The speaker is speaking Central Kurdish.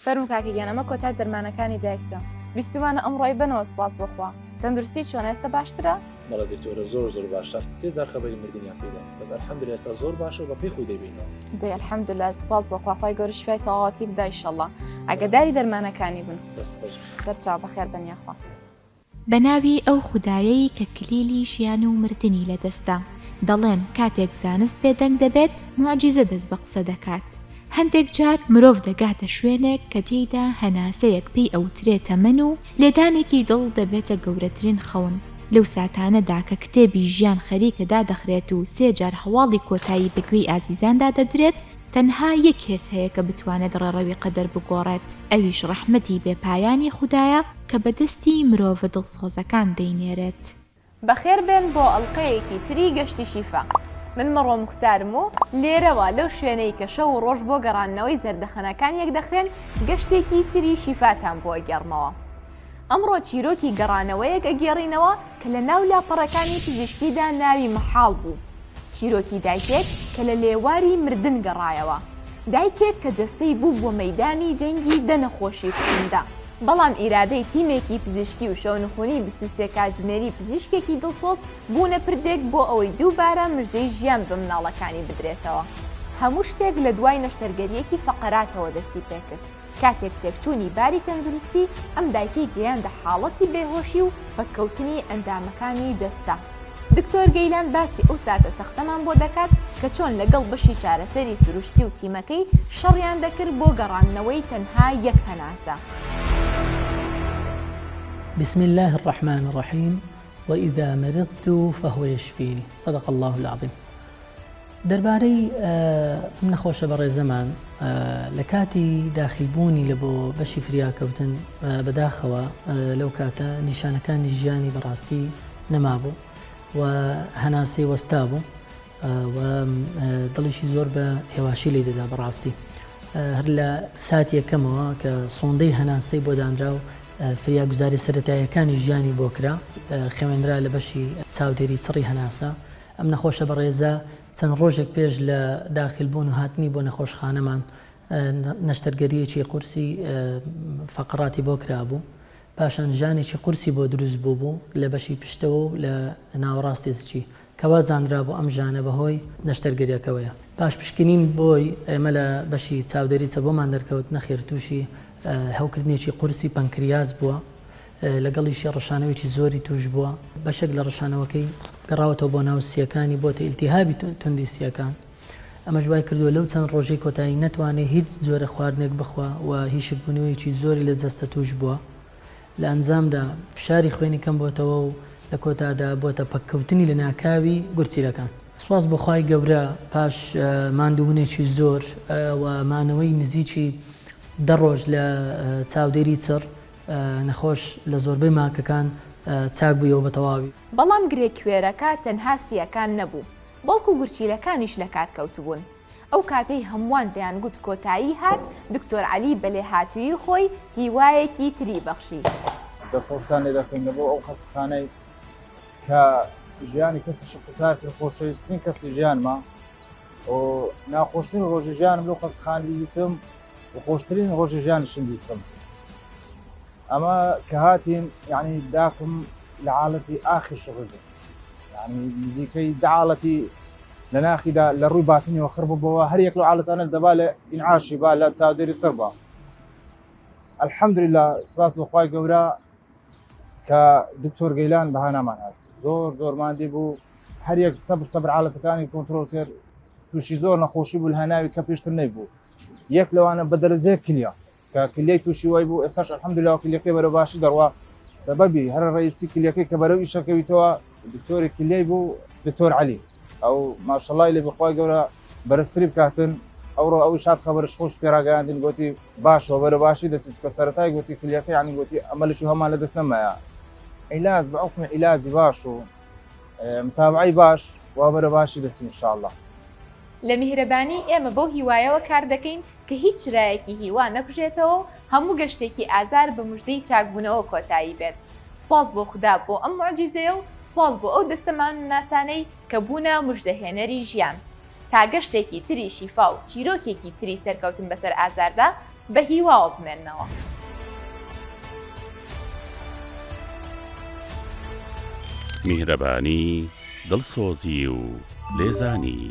فەرموو کاکە گیان ئەمە کۆتای دەرمانەکانی دایکتە بیستومانە ئەمڕۆی بەنەوە سوپاس بۆ خوا تەندروستی چۆنە ئێستا باشترە؟ بەڵێ دکتۆرە زۆر زۆر باشە سێ جار خەبەری مردنیان پێداین بەس الحمدللە ئێستا زۆر باشە و بە پێی خۆی دەیبینەوە. دەی الحمدللە سوپاس بۆ خوا خوای گەورە شیفای تەواوەتی بدا ئیشەڵا ئاگەداری دەرمانەکانی بن. دەست خۆش. سەرچاو بەخێر بن یاخوا. بە ناوی ئەو خودایەی کە کلیلی ژیان و مردنی لە دەستە، دەڵێن کاتێک زانست بێدەنگ دەبێت، موعجیزە دەست بە قسە دەکات. هەندێک جار مرۆڤ دەگاتە شوێنێک کە تێیدا هەناسەیەک پێی ئەوترێ تەمەن و لێدانێکی دڵ دەبێتە گەورەترین خەون. لەو ساتانەدا کە کتێبی ژیان خەریکە دادەخرێت و سێ جار هەواڵی کۆتایی بە گوێی ئازیزاندا دەدرێت، تەنها یەک هێز هەیە کە بتوانێت ڕێڕەوی قەدەر بگۆڕێت، ئەویش ڕەحمەتی بێ پایانی خودایە کە بە دەستی مرۆڤە دڵسۆزەکان دەینێرێت. بەخێر بێن بۆ ئەڵقەیەکی تری گەشتی شیفا. من مەڕوە موختارم و لێرەوە لەو شوێنەی کە شەو و ڕۆژ بۆ گەڕاندنەوەی زەردەخەنەکان یەکدەخرێن گەشتێکی تری شیفاتان بۆ ئەگێڕمەوە. ئەمڕۆ چیرۆکی گەڕانەوەیەک ئەگێڕینەوە کە لە ناو لاپەڕەکانی پزیشکیدا ناوی مەحاڵ بوو. چیرۆکی دایکێک کە لە لێواری مردن گەڕایەوە. دایکێک کە جەستەی بووبووە مەیدانی جەنگی دە نەخۆشی کوشندە. بەڵام ئیرادەی تیمێکی پزیشکی و شەونخونی 23 کاتژمێری پزیشکێکی دڵسۆز بوونە پردێک بۆ ئەوەی دووبارە مژدەی ژیان بە مناڵەکانی بدرێتەوە. هەموو شتێک لە دوای نەشتەرگەرییەکی فەقەراتەوە دەستی پێکرد. کاتێک تێکچوونی باری تەندروستی ئەم دایکەی گەیاندە حاڵەتی بێهۆشی و پەککەوتنی ئەندامەکانی جەستە. دکتۆر گەیلان باسی ئەو ساتە سەختەمان بۆ دەکات کە چۆن لەگەڵ بەشی چارەسەری سروشتی و تیمەکەی شەڕیان دەکرد بۆ گەڕاندنەوەی تەنها یەک هەناسە. بسم اللە الرحمن الرحیم وإذا مرضت فهو یشفینی صدق اللە العظیم دەربارەی ئەم نەخۆشە بەڕێزەمان لە کاتی داخل بوونی لە بۆ بەشی فریاکەوتن بەداخەوە لەو کاتە نیشانەکانی ژیانی بەڕاستی نەمابوو و هەناسەی وەستا بوو و دڵیشی زۆر بە هێواشی لی دەدا بەڕاستی هەر لە سات یەکەمەوە کە سۆندەی هەناسەی بۆ دانرا و فریاگوزاری سەتایەکانی ژیانی بۆ کرا خەوێنرا لە بەشی چاودێری چڕی هەناسە ئەم نەخۆشە بەڕێزە چەند ڕۆژێک پێش لە داخل بوون و هاتنی بۆ نەخۆشخانەمان نەشتەرگەرییەکی قورسی فەقەڕاتی بۆ کرابوو، پاشان ژانێکی قورسی بۆ دروست بووبوو لە بەشی پشتەوە و لە ناوەڕاستی زکی، کە وا زانرابوو ئەم ژانە بەهۆی نەشتەرگەرییەکەوەیە. پاش پشکنین بۆی ئێمە لە بەشی چاودێری چە بۆمان دەرکەوت نەخێر تووشی هەوکردنێکی قورسی پەنکریاس بووە، لەگەڵیشی ڕشانەوەیەکی زۆری تووش بووە، بەشێک لە ڕشانەوەکەی گەڕاوەتەوە بۆ ناو سییەکانی، بۆتە ئیلتیهابی توندی سییەکان، ئەمەش وای کردووە لەو چەند ڕۆژەی کۆتایی نەتوانێت هیچ جۆرە خواردنێک بخوا و هیشکبوونەوەیەکی زۆری لە جەستە تووش بووە، لە ئەنجامدا فشاری خوێنی کەم بۆتەوە و لە کۆتادا بۆتە پەککەوتنی لەناکاوی گورچیلەکان. سوپاس بۆ خوای گەورە پاش ماندووبوونێکی زۆر و مانەوەی نزیکی دە ڕۆژ لە چاودێری چڕ، نەخۆش لە زۆربەی ماکەکان چاک بوویەوە بە تەواوی. بەڵام گرێ کوێرەکە تەنها سییەکان نەبوو، بەڵکو گورچیلەکانیش لەکار کەوتبوون. ئەو کاتەی هەمووان دەیانگوت کۆتایی هات، دکتۆر عەلی بە لێهاتوویی خۆی هیوایەکی تری بەخشی. دەستخۆشتان لێ دەکەین لە بۆ ئەو خەستەخانەی کە ژیانی کەسیشی قوتار کرد خۆشەویستترین کەسی ژیانمە و ناخۆشترین ڕۆژی ژیانم لەو خەستەخانە دیتم و خۆشترین ڕۆژی ژیانیشم دیتم ئەمە کە هاتین یعنی داکم لە حاڵەتی ئاخی شغل بوو یعنی نزیکەی دە حاڵەتی لە ناخیدا لە ڕووی باتنیەوە خڕ ببەوە هەر یەک لەو حاڵەتانە دەبا لە ئینعاشی با لە چاودێری سەر با الحمدلله سپاس بۆ خوای گەورە کە دکتۆر گەیلان بەهانامان هات زۆر زۆر ماندی بوو هەر یەک سەبر سەبر حاڵەتەکانی کۆنترۆل کرد تووشی زۆر نەخۆشی بوو لە هەناوی کە پێشتر نەیبوو یەک لەوانە بە دەرەجەیەک کلیا کە کلیەی تووشی وای بوو ئێستاش الحمدلله کلیەکەی بەرەو باشی دەڕوا سەبەبی هەر ڕئیسی کلیەکەی کە بەرەو ئیشەکەویتەوە دکتۆری کلیەی بوو دکتۆر علی ئەو ماشەڵای لێ بخوای گەورە بەرزتری بکاتن ئەوڕۆ ئەو شاد خەبەرش خۆش پێراگەیاندن گوتی باشەوە بەرە باشی دەچیت کە سەرەتای گوتی کلیەکە یعنی گوتی ئەمەلش و هەمان لە دەست نەمایە عیلاج بە حکم عیلاجی باش و متابعی باش وا بەرە باشی دەچین ان شاء الله. لە میهرەبانی ئێمە بەو هیوایەوە کار دەکەین کە هیچ چرایەکی هیوا نەکوژێتەوە و هەموو گەشتێکی ئازار بە مژدەی چاکبوونەوە کۆتایی بێت. سوپاس بۆ خودا بۆ ئەم موعجیزەیە و سوپاس بۆ ئەو دەستە مانوناسانەی کە بوونە مژدەهێنەری ژیان. تا گەشتێکی تری شیفا و چیرۆکێکی تری سەرکەوتن بەسەر ئازاردا. بە هیواوە بمێننەوە. میهرەبانی، دڵسۆزی و لێزانی.